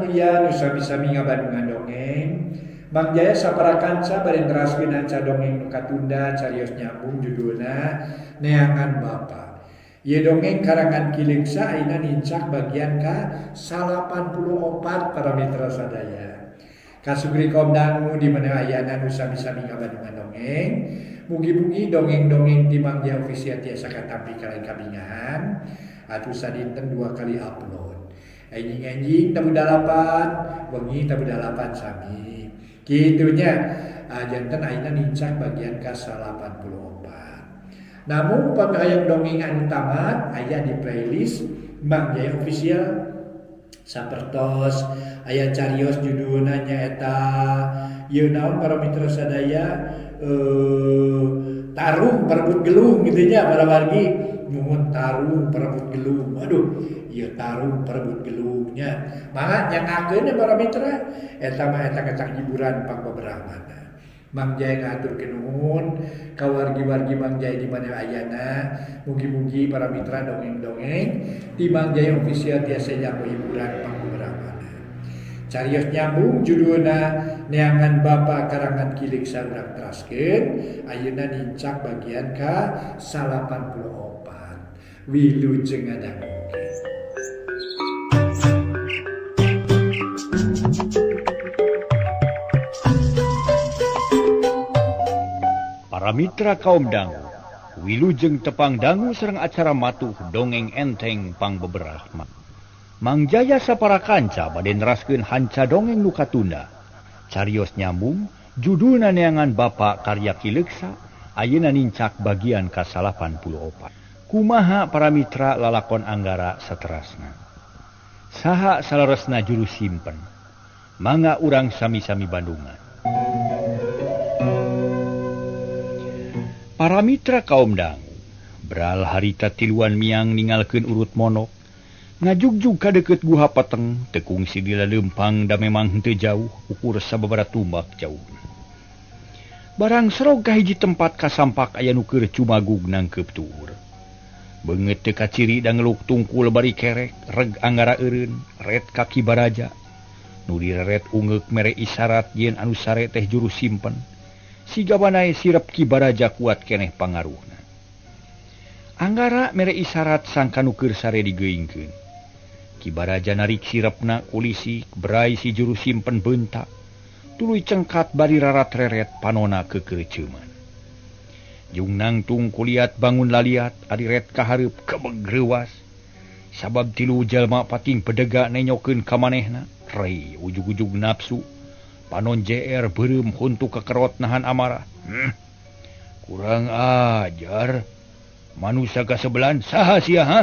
mulia nu sami-sami ngabandungan dongeng. Mang Jaya sapara kanca bari neraskeun hanca dongeng nu katunda carios nyambung judulna Neangan Bapa. Ieu dongeng karangan Ki Leuksa ayeuna nincak bagian ka 84 para mitra sadaya. Kasugri kaum dangu di mana ayana nu sami-sami ngabandungan dongeng. Mugi-mugi dongeng-dongeng ti Mang Jaya Official tiasa katampi kalayan kabingahan atuh sadinten 2 kali upload. Enjing-enjing tabuh 8, wengi tabuh 8 sami. Kitunya janten ayeuna nincak bagian ka 84. Namun upami hayang dongeng anu tamat aya di playlist Mang Jaya Official sapertos aya carios judulna nyaeta ieu naon para mitra sadaya tarung perebut gelung gitu nya para wargi nyuhun tarung perebut gelung. Aduh, ieu tarung perebut gelungnya. Mangga nyangakeun para mitra eta mah eta hiburan pangbeberahmana. Mang Jaya ngahaturkeun nuhun ka wargi-wargi Mang Jaya di mana ayana. Mugi-mugi para mitra dongeng-dongeng di Mang Jaya Official tiasa jago hiburan pangbeberahmana. Carios nyambung judulna Neangan Bapa karangan Ki Leuksa urang teraskeun ayeuna nincak bagian ka 84. Wilujeng ngadangukeun. Para mitra kaum dangu, wilujeng tepang dangu sareng acara matuh dongeng enteng pangbeberahma. Mang Jaya sapara kanca bade neraskeun hanca dongeng nu katunda. Carios nyambung, judulna Neangan Bapa karya Ki Leuksa, ayeuna nincak bagian ka 84. Kumaha para mitra lalakon Anggara saterasna. Saha saleresna juru simpen. Mangga urang sami-sami bandungan. Para mitra kaum dangu, beral harita tiluan miang ningalkeun urut monok. Ngajugjug ka deukeut guha pateng, teu kungsi di laleumpang da memang henteu jauh, ukur sababaraha tumbak jauh. Barang serog ka hiji tempat kasampak aya nu keur cumagug nangkeup tuur. Beungeut teu kaciri da ngeluk tungkul bari kerek, reg Anggara eureun, ret ka Ki Baraja. Nu direret ungeuk mere isarat yen anu sare teh juru simpen. Siga banae sirep Ki Baraja kuat keneh pangaruhna. Anggara mere isarat sangka nu keur sare digeuingkeun. Ki Baraja narik sirepna kulisi, berai si juru simpen bentak. Tuluy cengkat bari rarat-reret panona kekerceuman. Jung nangtung kuliat bangun laliat, ari ret kahareup kebeg reuwas. Sabab tilu jalma pating pedega nenyokeun ka manehna, rei ujug-ujug nafsu. Panon JR beureum huntu kekerot nahan amarah. Kurang ajar. Manusia kasebelan saha sia ha?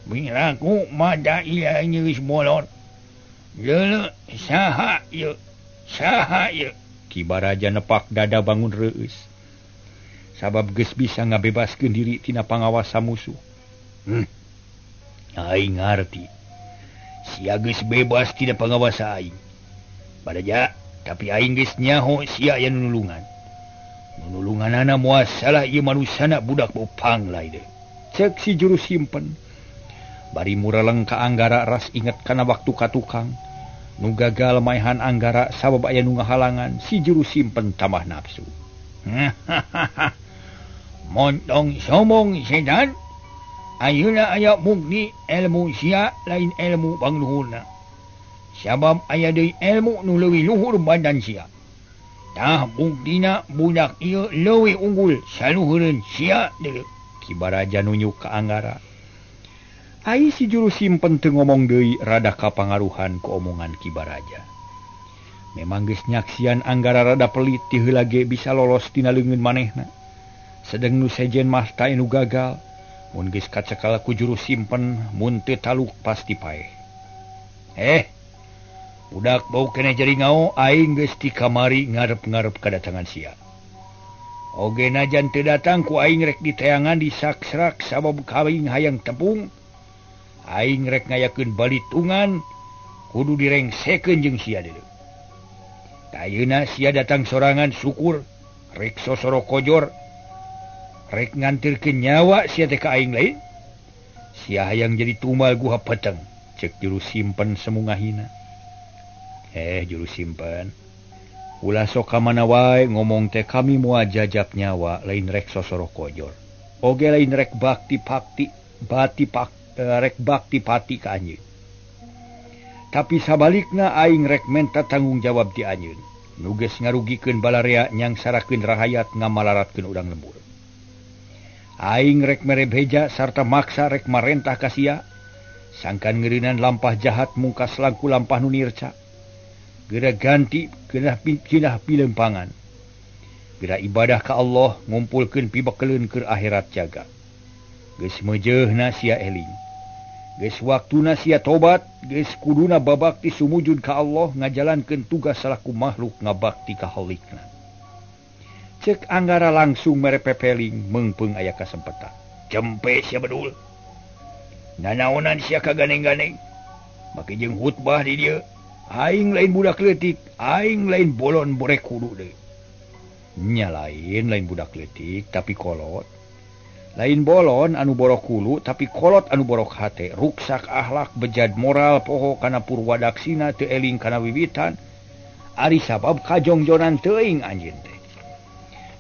Miraku mada iya nyeus bolot. Leuleuh saha ieu? Saha ieu? Ki Baraja nepak dada bangun reueus. Sabab geus bisa ngabebaskeun diri tina pangawasa musuh. Aing ngarti. Sia geus bebas tina pangawasa aing. Baraja, tapi aing geus nyaho sia aya nu nulungan. Nulunganana moal salah ieu manusana budak bopang lain deui. Cek si juru simpen. Bari mureleng ka Anggara ras inget kana waktu ka tukang. Nu gagal maehan Anggara sabab aya nu ngahalangan, si juru simpen tambah nafsu. Montong sombong setan. Ayeuna aya mugni ilmu sia lain ilmu pangluhurna. Sabab aya deui ilmu nu leuwih luhur badan sia. Tah buktina budak ieu leuwih unggul saluhureun sia deui. Ki Baraja nunjuk ka Anggara. Ai si juru simpen teu ngomong deui rada kapangaruhan ku omongan Ki Baraja. Memang geus nyaksian Anggara rada pelit ti heula ge bisa lolos tina leungeun manehna. Sedeng nu sejen mah ta nu gagal. Mun geus kacekal ku juru simpen mun teu taluk pasti paeh. Budak bau keneh jadi ngao aing geus ti kamari ngarep-ngarep kadatangan sia. Oge najan teu datang ku aing rek diteangan disaksrak sabab kawing hayang tepung. Aing rek ngayakeun balitungan kudu direngsekeun jeung sia deuleu. Ayeuna sia datang sorangan syukur rek sosoro kojor. Rek ngantirkeun nyawa sia teh ka aing lain. Sia hayang jadi tumbal guha peteng cek juru simpen semungahina. Juru simpen ulah sok ka mana wae ngomong teh kami moal jajap nyawa lain rek sosoro kojor. Oge lain rek bakti pakti bati pak rek bakti pati ka anjeun. Tapi sabalikna aing rek menta tanggung jawab ti anjeun. Nu geus ngarugikeun balarea nyangsarakeun rahayat ngamalaratkeun urang lembur. Aing rek mere beja sarta maksa rek marentah ka sia. Sangkan ngeureunan lampah jahat mungkas langku lampah nu nirca. Geura ganti geunah pilempangan. Geura ibadah ka Allah ngumpulkeun pibekeleun keur akhirat jaga. Geus meujeuhna sia eling. Geus waktuna sia tobat, geus kuduna babakti sumujud ka Allah ngajalankeun tugas salaku makhluk ngabakti ka Khaliqna. Cek Anggara langsung mere pepeling meungpeung aya kasempetan. Cempe sia bedul. Nanaonan sia kaganeng-ganeng. Make jeung khutbah di dieu. Aing lain budak leutik, aing lain bolon borek kudu deui. Nya lain budak leutik tapi kolot. Lain bolon anu borok hulu tapi kolot anu borok hate, ruksak akhlak bejad moral poho kana purwadaksina teu eling kana wiwitan. Ari sabab kajongjonan teuing anjeun teh.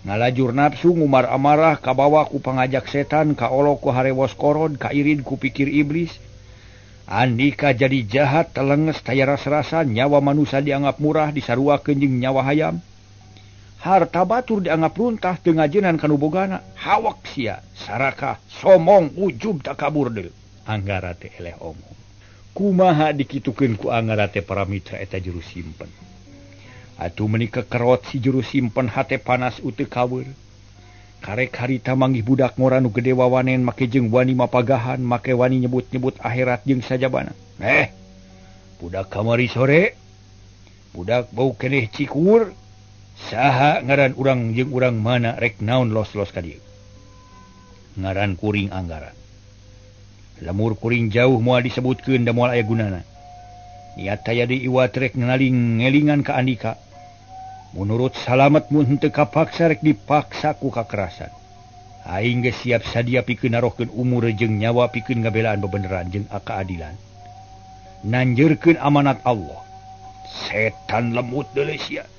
Ngalajur nafsu ngumar amarah kabawa ku pangajak setan kaolok ku harewos korod kairid ku pikir iblis. Andika jadi jahat telenges taya ras-rasan nyawa manusia dianggap murah disaruakeun jeung nyawa hayam. Harta batur dianggap runtah teu ngajenan kanu bogana. Hawak sia sarakah somong ujub takabur deui. Anggara teh eleh omong. Kumaha dikitukeun ku Anggara teh para mitra eta juru simpen. Atuh meuni kekerot si juru simpen hate panas uteu kaweur. Karek harita manggih budak ngora nu gede wawanen make jeung wani mapagahan make wani nyebut-nyebut akhirat jeung sajabana. Budak kamari sore budak bau keneh cikur. Saha ngaran urang jeung urang mana rek naon los-los ka dieu. Ngaran kuring Anggara. Lemur kuring jauh moal disebutkeun da moal aya gunana. Niat taya deui iwat rek ngaling ngelingan ka andika. Menurut salamet mun henteu kapaksa rek dipaksa ku kakerasan. Aing geus siap sadia pikeun narohkeun umur jeung nyawa pikeun ngabelaan bebeneran jeung keadilan. Nanjeurkeun amanat Allah. Setan lemut deuleu sia.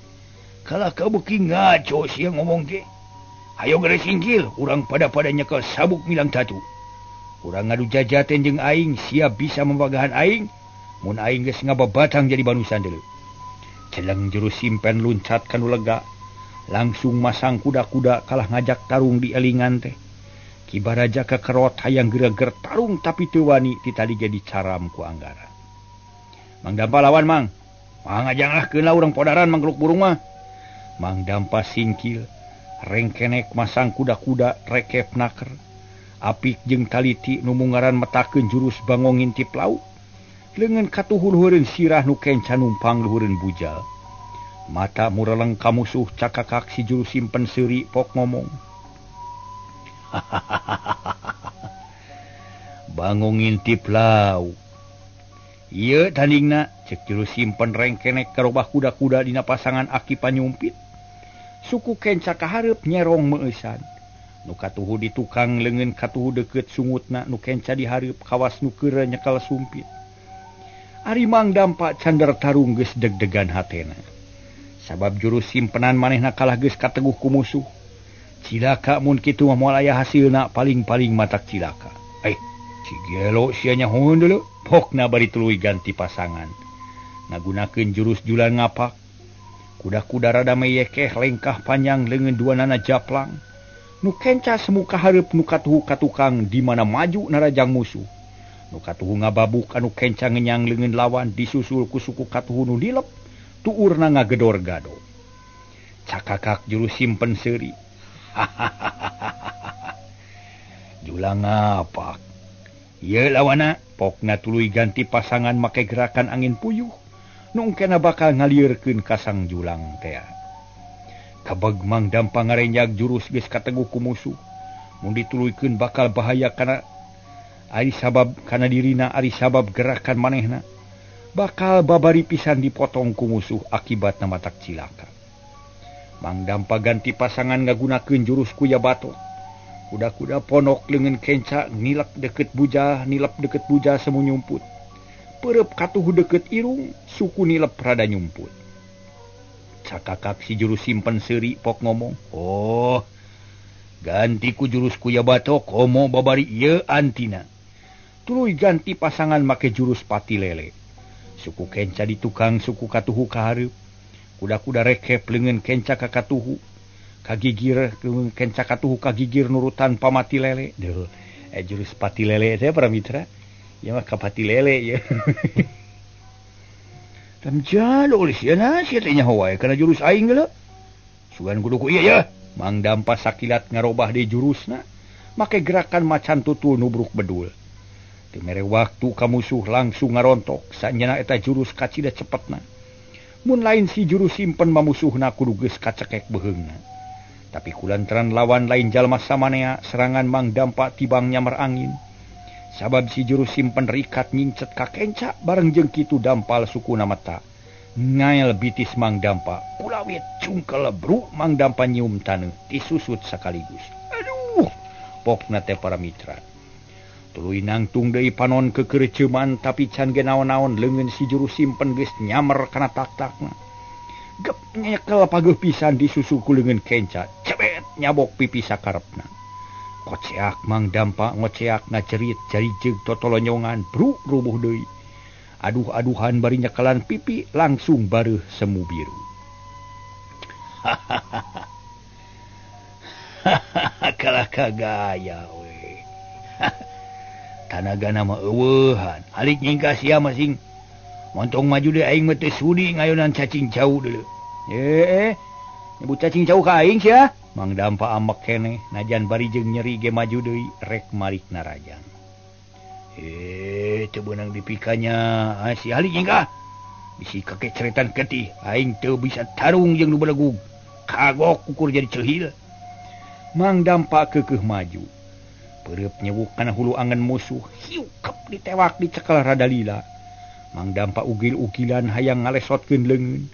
Kalah kabeuki ngaco sia ngomong ge. Hayo geura singkil, urang pada-pada nyekel sabuk milang tatu. Urang ngadu jajaten jeung aing, sia bisa membagahan aing. Mun aing geus ngababatang jadi banusan deuleu. Celeng juru simpen luncat kanu lega. Langsung masang kuda-kuda kalah ngajak tarung di elingan teh. Ki Baraja kekerot hayang geura-ger tarung tapi teu wani titali ge dicaram ku Anggara. Mang Dampa lawan mang. Mang ngajangahkeun lah urang podaran mangkeluk burung mah. Mang Dampa singkil, rengkenek masang kuda-kuda rekep naker. Apik jeung taliti nu mungaran metakeun jurus bangong ngintip lauk. Leungeun katuhu luhureun sirah nu kenca numpang luhureun bujal. Mata mureleng ka musuh cakakak si juru simpen seuri pok ngomong. Bangong ngintip lauk. Ieu tandingna cek juru simpen rengkenek karobah kuda-kuda dina pasangan aki panyumpit. Suku kenca kahareup nyerong meueusan. Nu katuhu di tukang leungeun katuhu deukeut sungutna nu kenca dihareup kawas nu keur nyekel sumpit. Ari Mang Dampa candar tarung geus deg-degan hatena. Sabab juru simpenan manehna kalah geus kateguh ku musuh. Cilaka mun kitu mah moal aya hasilna paling-paling matak cilaka. Si gelo sia nyahoeun deuleu. Pokna bari tuluy ganti pasangan. Ngagunakeun jurus julan ngapak. Kuda-kuda rada meyekeh lengkah panjang leungeun duanana japlang. Nu kenca semu kahareup nu katuhu ka tukang di mana maju narajang musuh. Nu katuhu ngababuk anu kenca ngenyang leungeun lawan disusul ku suku katuhu nu dilep tuurna ngagedor gado. Cakakak juru simpen seuri. Julang ngapak. Ieu lawana pokna tuluy ganti pasangan make gerakan angin puyuh. Nu engkena bakal ngalieurkeun ka sang julang tea. Kabeg Mang Dampa ngarenjag jurus geus kateguh ku musuh. Mun dituluykeun bakal bahaya kana ari sabab kana dirina ari sabab gerakan manehna. Bakal babari pisan dipotong ku musuh akibatna matak cilaka. Mang Dampa ganti pasangan ngagunakeun jurus kuya batot. Kuda-kuda ponok leungeun kenca nilep deket bujah, nilep deket bujah semu nyumput. Perep katuhu deket irung, suku nilep rada nyumput. Cakakak si juru simpen seuri pok ngomong, "Oh, ganti ku jurus kuya batok komo babari ieu antina." Tuluy ganti pasangan make jurus pati lele. Suku kenca di tukang, suku katuhu ka hareup. Kuda-kuda rekep leungeun kenca ka katuhu. Kagigir kenca katuhu kagigir nurutan pamati lele. Duh, jurus pati lele teh para mitra. Ieu mah ka pati lele ieu. Tam jalo oleh sieuna sia teh nyaho wae kana jurus aing geuleuh. Sugan kudu ku ieu ye. Mang Dampa sakilat ngarobah deui jurusna make gerakan macan tutul nubruk bedul. Teu mere waktu ka musuh langsung ngarontok sanjana eta jurus kacida cepetna. Mun lain si juru simpen mamusuhna kudu geus kacekek beuheungna. Tapi kulantaran lawan lain jalma samanea serangan Mang Dampa tibang nyamar angin. Sabab si juru simpen rikat nyincet ka kenca bareng jeung kitu dampal sukuna mata. Ngael bitis Mang Dampa, kulawit cungkel bru Mang Dampa nyium taneuh disusut sakaligus. Aduh, pokna teh para mitra. Tuluy nangtung deui panon kekeureuceuman tapi can ge naon-naon leungeun si juru simpen geus nyamer kana tak-takna. Gep nyekel pageuh pisan disusul ku leungeun kenca, cebet nyabok pipi sakarepna. Koceak Mang Dampa ngoceak ngacerit jarijeg totolonyongan bru rubuh deui. Aduh-aduhan bari nyekelan pipi langsung bareuh semu biru. Hahaha. Kalah kagaya we. Tanagana mah eueuhan. Halik nyingkah sia masing. Montong maju deui aing mah teu sudi ngayonan cacing jauh deuleu. Nyebut cacing jauh ka aing sia. Mang Dampa ambek keneh najan bari jeung nyeri ge maju deui rek marik narajang. Teu beunang dipikanya. Si halik nyingkah. Bisi kakeceretan ketih aing teu bisa tarung jeung nu belegug. Kagok ukur jadi ceuhil. Mang Dampa keukeuh maju. Pereup nyewuk kana hulu angen musuh, hiukep ditewak dicekel rada lila. Mang Dampa ugil-ugilan hayang ngalesotkeun leungeun,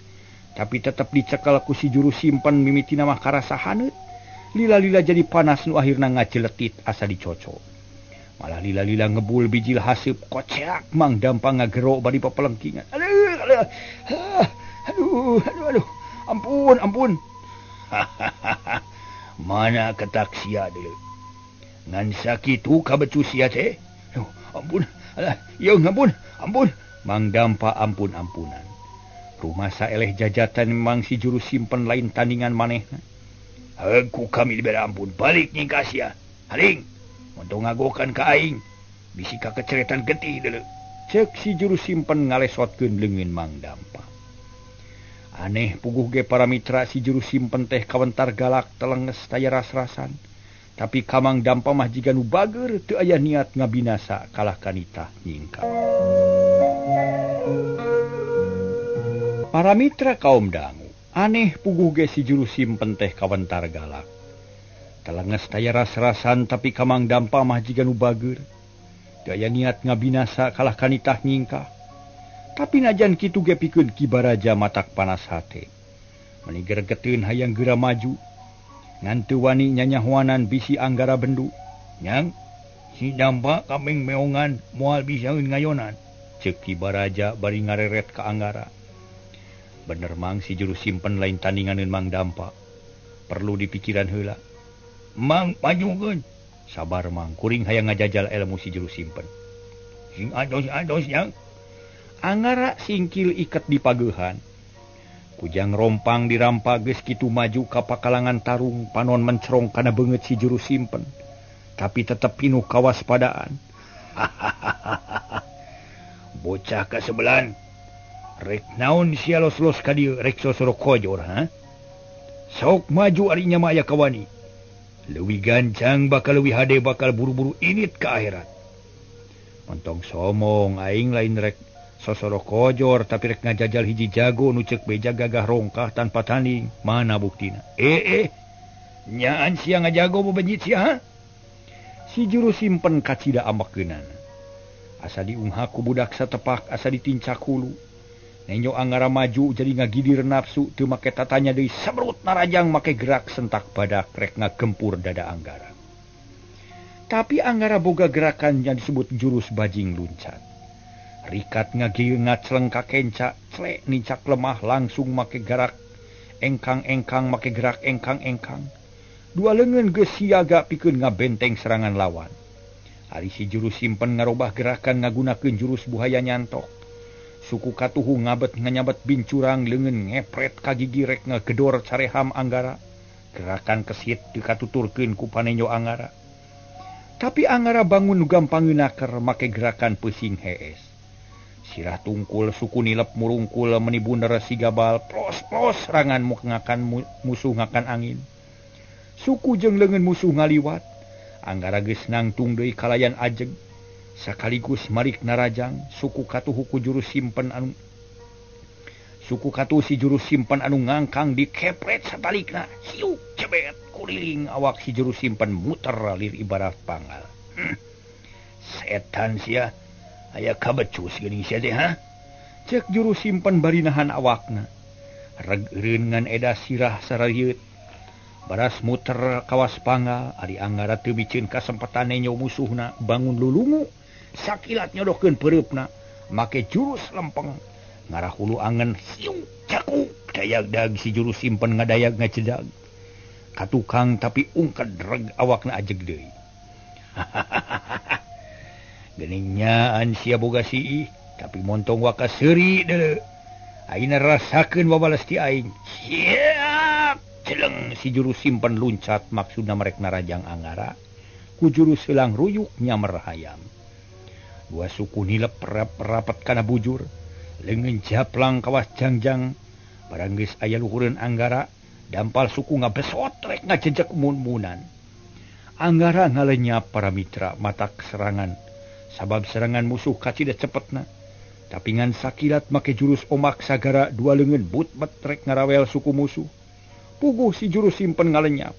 tapi tetep dicekel ku si juru simpen mimitina mah karasa haneut. Lila-lila jadi panas nu akhirna ngajeletit asa dicocok. Malah lila-lila ngebul bijil haseup koceak Mang Dampa ngagero bari papelengkingan. Aduh, aduh, aduh, aduh, aduh. Ampun, ampun. Mana ketak sia deuleu. Ngan sakitu kabecu sia teh. Ampun, alah, yeung ampun, ampun. Mang Dampa ampun-ampunan. Rumasa eleh jajatan memang si juru simpen lain tandingan manehna. Heug kami dibere ampun, balik nyingkah sia. Haling, montong ngagokan ka aing. Bisi kakeceretan getih deuleu. Ceuk si juru simpen ngalesotkeun leungeun Mang Dampa. Aneh puguh ge para mitra si juru simpen teh kawentar galak telenges taya ras-rasan. Tapi ka Mang Dampa mah jiga nu bager teu aya niat ngabinasa kalah kanitah nyingkah. Para mitra kaum dangu, aneh puguh ge si juru simpen teh kawentar galak. Telenges taya ras-rasan tapi ka Mang Dampa mah jiga nu bager. Teu aya niat ngabinasa kalah kanitah nyingkah. Tapi najan kitu ge pikeun Ki Baraja matak panas hate. Meni gregeteun hayang geura maju. Ngan teu wani nyanyahoanan bisi anggara bendu. Nyang, si Dampa kameng meongan moal bisaeun ngayonan. Ceuk Ki Baraja bari ngareret ka anggara. Bener mang si juru simpen lain tandinganeun Mang Dampa. Perlu dipikiran heula. Mang pajukeun. Sabar mang, kuring hayang ngajajal ilmu si juru simpen. Sing ados-ados nyang. Angara singkil iket di pageuhan. Kujang rompang dirampa geus kitu maju ka pakalangan tarung, panon mencerong kana beungeut si juru simpen. Tapi tetep pinuh kawaspadaan. Bocah kasebelan. Rek naon sia los-los ka dieu rek sosoro kojor ha? Sok maju ari nya mah aya kawani. Leuwih gancang bakal leuwih hade bakal buru-buru init ka akhirat. Montong somong aing lain rek sosoro kojor tapi rek ngajajal hiji jago nu ceuk beja gagah rongkah tanpa tanding. Mana buktina? Nyaan sia ngajago bebenyit sia ha? Si juru simpen kacida ambekeunana. Asa diunghak ku budak satepak asa ditincak hulu. Nenyo anggara maju jadi ngagidir nafsu teu make tatanya deui sebrut narajang make gerak sentak badak rek ngagempur dada anggara. Tapi Anggara boga gerakan yang disebut jurus bajing luncat. Rikat ngagieu ngacleng ka kenca, clek nincak lemah langsung make gerak engkang-engkang make gerak engkang-engkang. Dua leungeun geus siaga pikeun ngabenteng serangan lawan. Ari si juru simpen ngarobah gerakan ngagunakeun jurus buhaya nyantok. Suku katuhu ngabet nganyabet bincurang leungeun ngepret ka gigi rek ngagedor careham Anggara. Gerakan kesit dikatuturkeun ku panenyo Anggara. Tapi Anggara bangun nu gampang naker make gerakan peusing hees. Sirah tungkul suku nilep murungkul meni bunder sigabal plos-plos serangan ngakan musuh ngakan angin. Suku jeung leungeun musuh ngaliwat. Anggara geus nangtung deui kalayan ajeg. Sakaligus marik narajang suku katuhu ku jurus simpen anu suku katuh si jurus simpen anu ngangkang dikepret satalikna. Siuk cebet kuliling awak si jurus simpen muter lir ibarat panggal. Setan sia aya kabecus geuning sia teh ha? Cek juru simpen bari nahan awakna. Reg eureun ngan eda sirah sararieut. Baras muter kawas panggal ari Anggara teu miceun kasempatan nenyo musuhna bangun lulungu sakilat nyodohkeun peureupna make jurus lempeng ngarah hulu angen siuk cakuk dayag-dag si juru simpen ngadayag ngacedag ka tukang tapi ungked reg awakna ajeg deui. Geuning nyaan sia boga siih tapi montong waka seuri deuleu. Ayeuna rasakeun babales ti aing. Siap celeng si juru simpen luncat maksudna merek narajang Anggara ku jurus selang ruyuk nyamer hayam. Dua suku nilep rapat kana bujur leungeun japlang kawas jangjang barang geus aya luhureun Anggara dampal suku ngabesot rek ngajejek mun-munan. Anggara ngalenyap para mitra matak serangan sabab serangan musuh kacida cepetna. Tapi ngan sakilat make jurus omak sagara dua leungeun but-bet rek ngarawel suku musuh. Puguh si juru simpen ngalenyap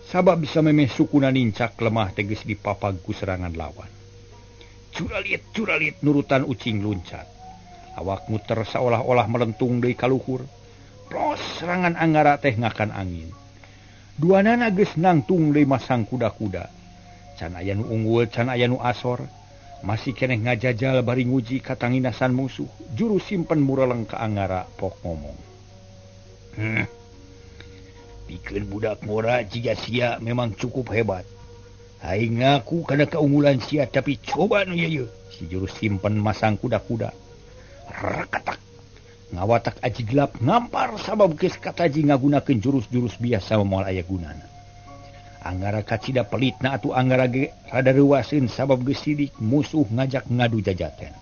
sabab bisa memeh sukuna nincak lemah teges dipapag ku serangan lawan. Curalit-curalit nurutan ucing luncat. Awak muter seolah-olah melentung deui ka luhur. Plos serangan Anggara teh ngakan angin. Duanana geus nangtung deui masang kuda-kuda. Can aya nu unggul, can aya nu asor. Masih keneh ngajajal bari nguji katanginasan musuh. Juru simpen mureleng ka Anggara pok ngomong. Pikeun budak ngora jiga sia memang cukup hebat. Aing ngaku kana keunggulan sia tapi coba nu ieu. Si juru simpen masang kuda-kuda. Rekatak. Ngawatak aji gelap ngampar sabab geus kataji ngagunakeun jurus-jurus biasa moal aya gunana. Anggara kacida pelitna atuh Anggara ge rada reuaseun sabab geus sidik musuh ngajak ngadu jajaten.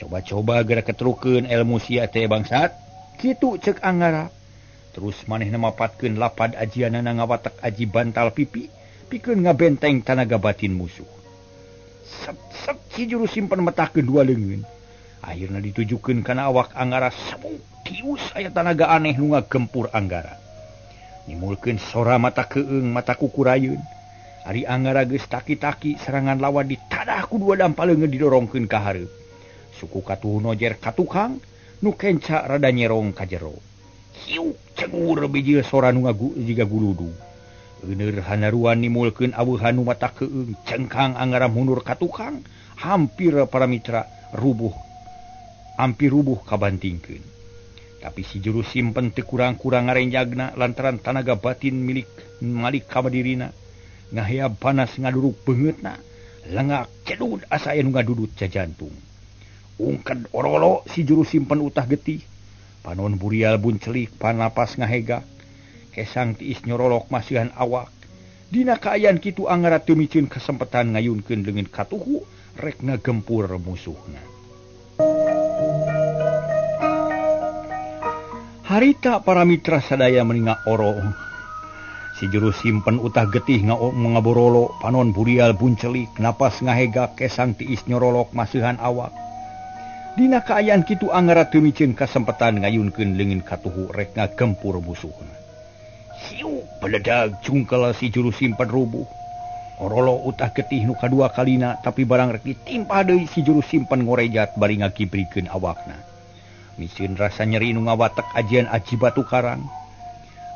Coba-coba geura ketrukeun ilmu sia teh bangsat. Kitu ceuk Anggara. Terus manehna mapatkeun lapad ajianana ngawatak aji bantal pipi pikeun ngabenteng tanaga batin musuh. Sep-sep si juru simpen metahkeun dua leungeun. Akhirna ditujukeun kana awak Anggara sebuk tius aya tanaga aneh nu ngagempur Anggara. Nimulkeun sora mata keung mata kukurayeun. Ari Anggara geus taki-taki serangan lawan ditadah ku dua dampal leungeun didorongkeun ka hareup. Suku katuhu nojer ka tukang nu kenca rada nyerong ka jero. Siuk cengur bijil sora nu ngagu jiga guludu. Euneur hanaruan nimulkeun aweuhan nu mata keung cengkang Anggara mundur ka tukang hampir para mitra rubuh hampir rubuh kabantingkeun. Tapi si juru simpen teu kurang-kurang ngarenjagna lantaran tanaga batin milik malik kamadirina ngahea panas ngaduruk beungeutna lengak cedud asa aya nu ngadudut jajantung. Ungked orolo si juru simpen utah getih. Panon burial buncelik panapas ngahega kesang tiis nyorolok masihan awak. Dina kaayaan kitu Anggara teu miceun kasempatan ngayunkeun leungeun katuhu rek ngagempur musuhna. Harita para mitra sadaya meninga oro. Si juru simpen utah getih ngaborolo panon burial buncelik napas ngahega kesang tiis nyorolok masihan awak. Dina kaayaan kitu Anggara teu miceun kasempatan ngayunkeun leungeun katuhu rek ngagempur musuhna. Siuk beledag cungkel si juru simpen rubuh. Orolo utah getih nu kadua kalina tapi barang rek ditimpah deui si juru simpen ngorejat bari ngagibrikeun awakna. Miceun rasa nyeri nu ngawatek ajian aji batu karang.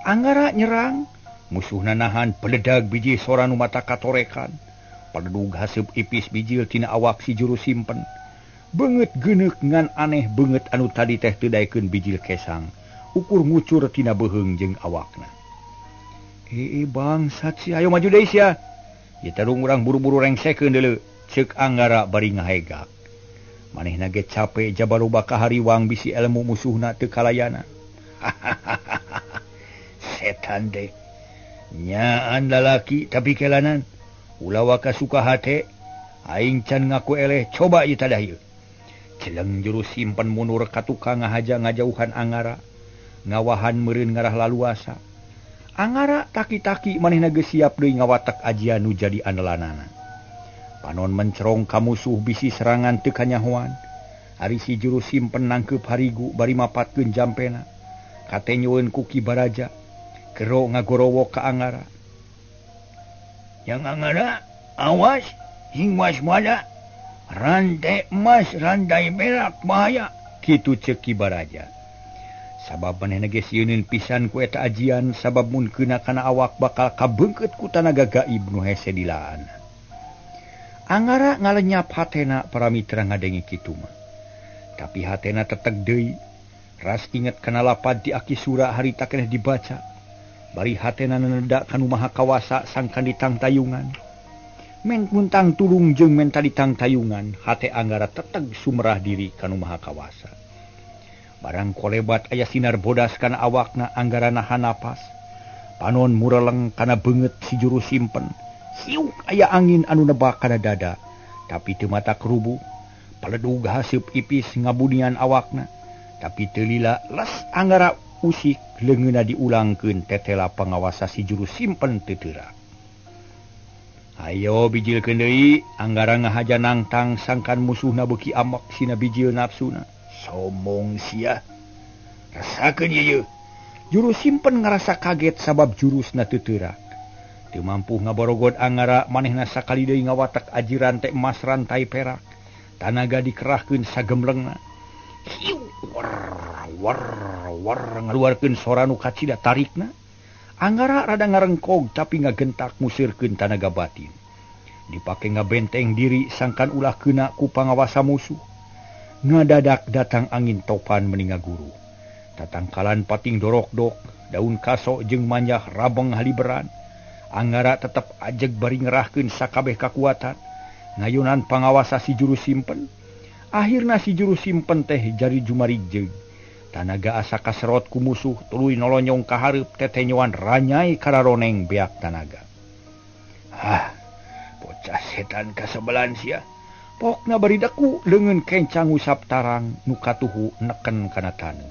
Anggara nyerang Musuhna nahan peledag biji sora nu mata katorekan. Paledug haseup ipis bijil tina awak si juru simpen. Beungeut geuneuk ngan aneh beungeut anu tadi teh teu daekeun bijil kesang. Ukur ngucur tina beuheung jeung awakna. Bangsat sia, ayo maju deui sia. Ieu tarung urang buru-buru rengsekeun deuleu, ceuk Anggara bari ngahegak. Manehna ge cape jaba loba kahariwang bisi ilmu musuhna teu kalayana. Setan teh. Nyaan lalaki tapi kelanan. Ulah waka suka hate. Aing can ngaku eleh, coba ieu tadah ieu. Celeng juru simpen mundur ka tukang ngahaja ngajauhan Anggara. Ngawahan meureun ngarah laluasa. Anggara taki-taki manehna geus siap deui ngawatak ajian nu jadi andalanana. Panon mencerong ka musuh bisi serangan teu kanyahoan. Ari si juru simpen nangkeup harigu bari mapatkeun jampena. Katenyoeun ku Ki Baraja. Kero ngagorowok ka Anggara. Yang Anggara, awas, hingwas mana? Rantai emas, rantai perak, bahaya. Kitu ceuk Ki Baraja. Sabab manehna ge sieuneun pisan ku eta ajian, sabab mun keuna kana awak bakal kabeungkeut ku tanaga gaib nu hese dilaan. Anggara ngalenyap hatena para mitra ngadenge kitu mah. Tapi hatena teteg deui. Ras inget kana lapad di Aki Sura harita keneh dibaca. Bari hatena nenedak kanu maha kawasa sangkan ditangtayungan. Men muntang tulung jeung menta ditangtayungan, hate Anggara teteg sumrah diri kanu maha kawasa. Barang kolebat aya sinar bodas kana awakna, Anggara nahan napas. Panon mureleng kana beungeut si juru simpen. Siuk aya angin anu nebak kana dada, tapi teu mata kerubu. Paledug haseup ipis ngabunian awakna, tapi teu lila les Anggara usik leungeunna diulangkeun tetela pangawasa si juru simpen teu teurak. Ayo bijilkeun deui, Anggara ngahaja nangtang sangkan musuhna beuki amek sina bijil nafsuna. Somong sia. Rasakeun ieu. Juru simpen ngarasa kaget sabab jurusna teu teurak. Teu mampu ngaborogod Anggara, manehna sakali deui ngawatak aji rantai emas rantai perak. Tanaga dikerahkeun sagemlengna. Hiu war war war ngaluarkeun sora nu kacida tarikna. Anggara rada ngarengkog tapi ngagentak musirkeun tanaga batin. Dipake ngabenteng diri sangkan ulah keuna ku pangawasa musuh. Ngadadak datang angin topan meninga guru. Tatangkalan pating dorokdok, daun kaso jeung manjah rabeng haliberan. Anggara tetep ajeg bari ngerahkeun sakabeh kakuatan. Ngayunan pangawasa si juru simpen. Akhirna si juru simpen teh jari jumarijeg. Tanaga asa kaserot ku musuh tuluy nolonyong ka hareup tetenyoan ranyai kararoneng beak tanaga. Hah, bocah setan kasebelan sia. Pokna bari deku leungeun kencang ngusap tarang nu katuhu neken kana taneuh.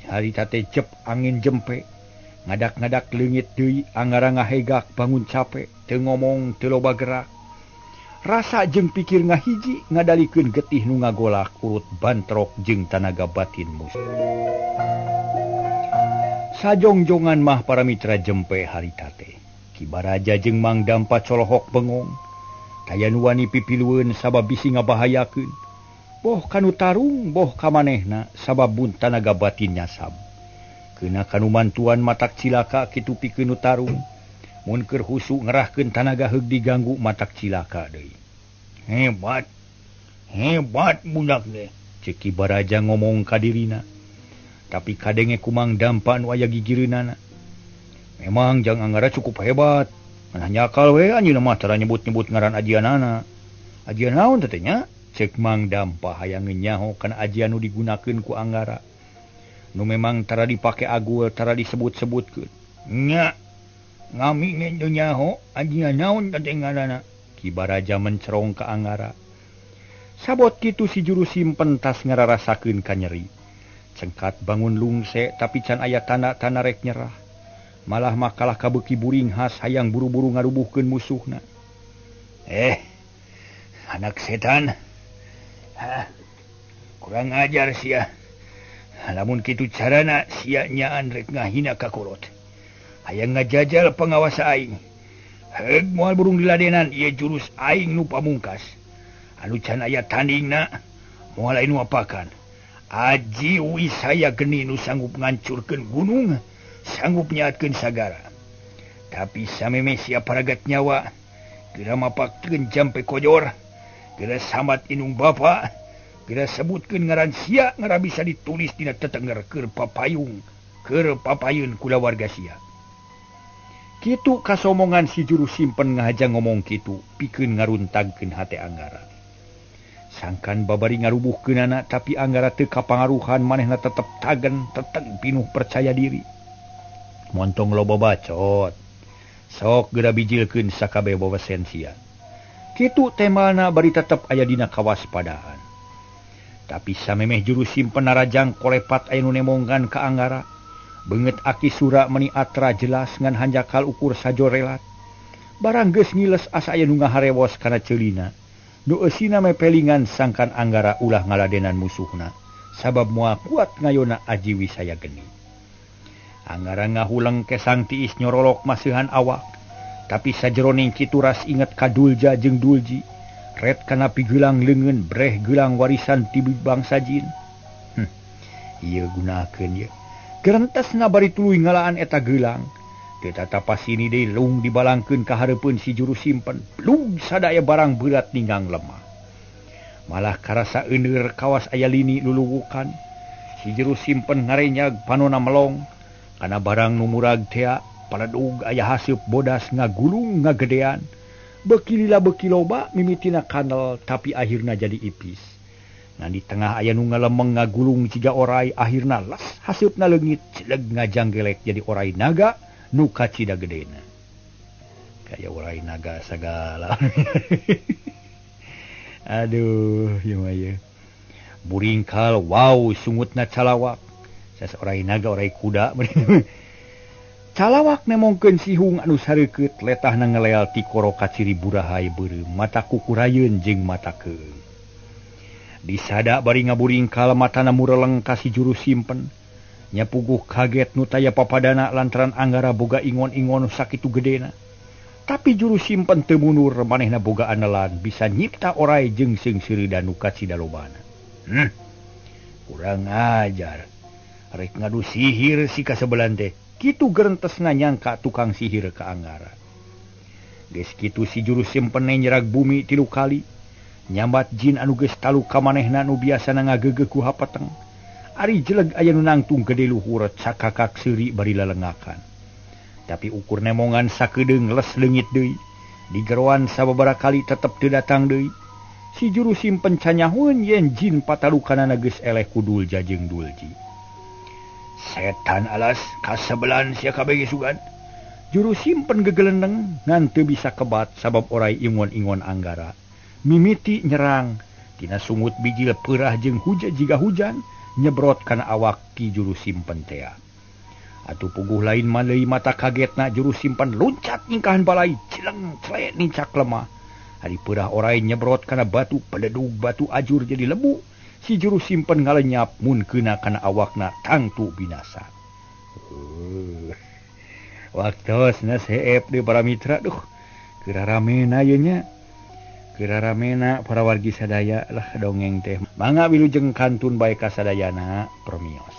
Harita teh jep angin jempe. Ngadak-ngadak leungit deui Anggara ngahegak bangun cape, teu ngomong teu loba gerak. Rasa jeung pikir ngahiji ngadalikeun getih nu ngagolak urut bantrok jeung tanaga batin musuh. Sajongjongan mah para mitra jempe harita teh. Ki Baraja jeung Mang Dampa colohok bengong. Taya nu wani pipilueun sabab bisi ngabahayakeun. Boh kanu tarung boh ka manehna sabab bun tanaga batin nyasab. Keuna kanu mantuan matak cilaka kitu pikeun nu tarung. Mun keur husu ngerahkeun tanaga heug diganggu matak cilaka deui. Hebat. Hebat budak teh, ceuk Ki Baraja ngomong ka dirina. Tapi kadenge ku Mang Dampa nu aya gigireunana. Memang jang Anggara cukup hebat. Nah nyakal we anjeunna mah tara nyebut-nyebut ngaran ajianana. Ajian naon teh nya? Ceuk Mang Dampa hayang nyaho kana ajian nu digunakeun ku Anggara. Nu memang tara dipake agul, tara disebut-sebutkeun. Nya ngami teu nyaho ajian naon teh ngaranna. Ki Baraja mencerong ka Anggara. Sabot kitu si juru simpen tas ngararasakeun ka nyeri. Cengkat bangun lungse tapi can aya tanda-tanda rek nyerah. Malah makalah kabeuki buring khas hayang buru-buru ngarubuhkeun musuhna. Anak setan. Hah, kurang ajar sia. Lamun kitu carana sia nyaan rek ngahina ka kolot. Hayang ngajajal pangawasa aing. Heug moal burung diladenan ieu jurus aing nu pamungkas. Anu can aya tandingna moal aya nu apakan. Aji wisaya geni nu sanggup ngancurkeun gunung, sanggup nyaatkeun sagara. Tapi sameme sia paragat nyawa geura mapakkeun jampe kojor geura sambat indung bapa geura sebutkeun ngaran sia ngara bisa ditulis dina tetenger keur papayung keur papayun kulawarga sia. Kitu kasomongan si juru simpen ngahaja ngomong kitu pikeun ngaruntagkeun hate Anggara. Sangkan babari ngarubuhkeunana tapi Anggara teu kapangaruhan manehna tetep tagen teteng pinuh percaya diri. Montong loba bacot. Sok geura bijilkeun sakabeh wewesen sia. Kitu temana bari tetep aya dina kawaspadaan. Tapi samemeh juru simpen narajang kolepat aya nu nemonggan ka Anggara. Beungeut Aki Sura meni atra jelas ngan hanjakal ukur sajorelat. Barang geus ngiles asa aya nu ngaharewos kana ceulina. Nu eusina mepelingan sangkan Anggara ulah ngaladenan musuhna. Sabab moal kuat ngayona aji wisaya geni. Anggara ngahuleng kesang tiis nyorolok maseuhan awak. Tapi sajeroning kituras inget ka Dulja jeung Dulji. Ret kana pigelang leungeun breh gelang warisan ti bangsa jin. Ieu gunakeun ieu. Gerentesna bari tuluy ngalaan eta gelang. Teu tatapasini deui lung dibalangkeun ka hareupeun si juru simpen. Blug sadaya barang beurat ninggang lemah. Malah karasa euneur kawas aya lini luluwukan. Si juru simpen ngarenyag panona melong. Kana barang nu murag tea paledug aya haseup bodas ngagulung ngagedean. Beuki lila beuki loba mimitina kanel tapi akhirna jadi ipis. Ngan di tengah aya nu ngalemeng ngagulung jiga orai akhirna las haseupna leungit celeg ngajanggelek jadi orai naga nu kacida gedena. Kaya orai naga sagala. Aduh, ieu mah ieu. Buringkal wow sungutna calawak. Sas orai naga orai kuda. Calawak nemongkeun sihung anu sareukeut letahna ngeleel ti koro kaciri burahay beureum mata kukurayeun jeung mata keung. Disada bari ngaburingkal matana mureleng ka si juru simpen. Nyapuguh kaget nu taya papadana lantaran Anggara boga ingon-ingon sakitu gedena. Tapi juru simpen teu mundur manehna boga anelan bisa nyipta orai jeung seungseureudan nu kacida lobana. Kurang ajar. Rek ngadu sihir si kasebelan teh. Kitu gerentesna nyangka tukang sihir ka Anggara. Geus kitu si juru simpen nyerag bumi 3 kali. Nyambat jin anu geus talu ka manehna nu biasana ngageugeuh ku hapeteng. Ari jeleg aya nu nangtung gede luhur cakakak seuri bari lalengakan. Tapi ukur nemongan sakedeung les leungit deui. Digeroan sababaraha kali tetep teu datang deui. Si juru simpen canyahueun yen jin patalukanana geus eleh ku Dulja jeung Dulji. Setan alas kasebelan sia kabeh sugan. Juru simpen gegelendeng ngan teu bisa kebat sabab orai ingon-ingon Anggara. Mimiti nyerang tina sungut bijil peurah jeung hujan jiga hujan nyebrot kana awak ki juru simpen tea. Atuh puguh lain maleui mata kagetna juru simpen loncat nyingkahan balai cileng clek nincak lemah. Ari peurah orai nyebrot kana batu peledug batu ajur jadi lebu. Si juru simpen ngalenyap mun keuna kana awakna tangtu binasa. Waktosna seep deui para mitra duh keur ramena ieu nya. Kiraramena para wargi sadaya lah dongeng teh. Mangga wilujeng kantun bae kasadayana permios.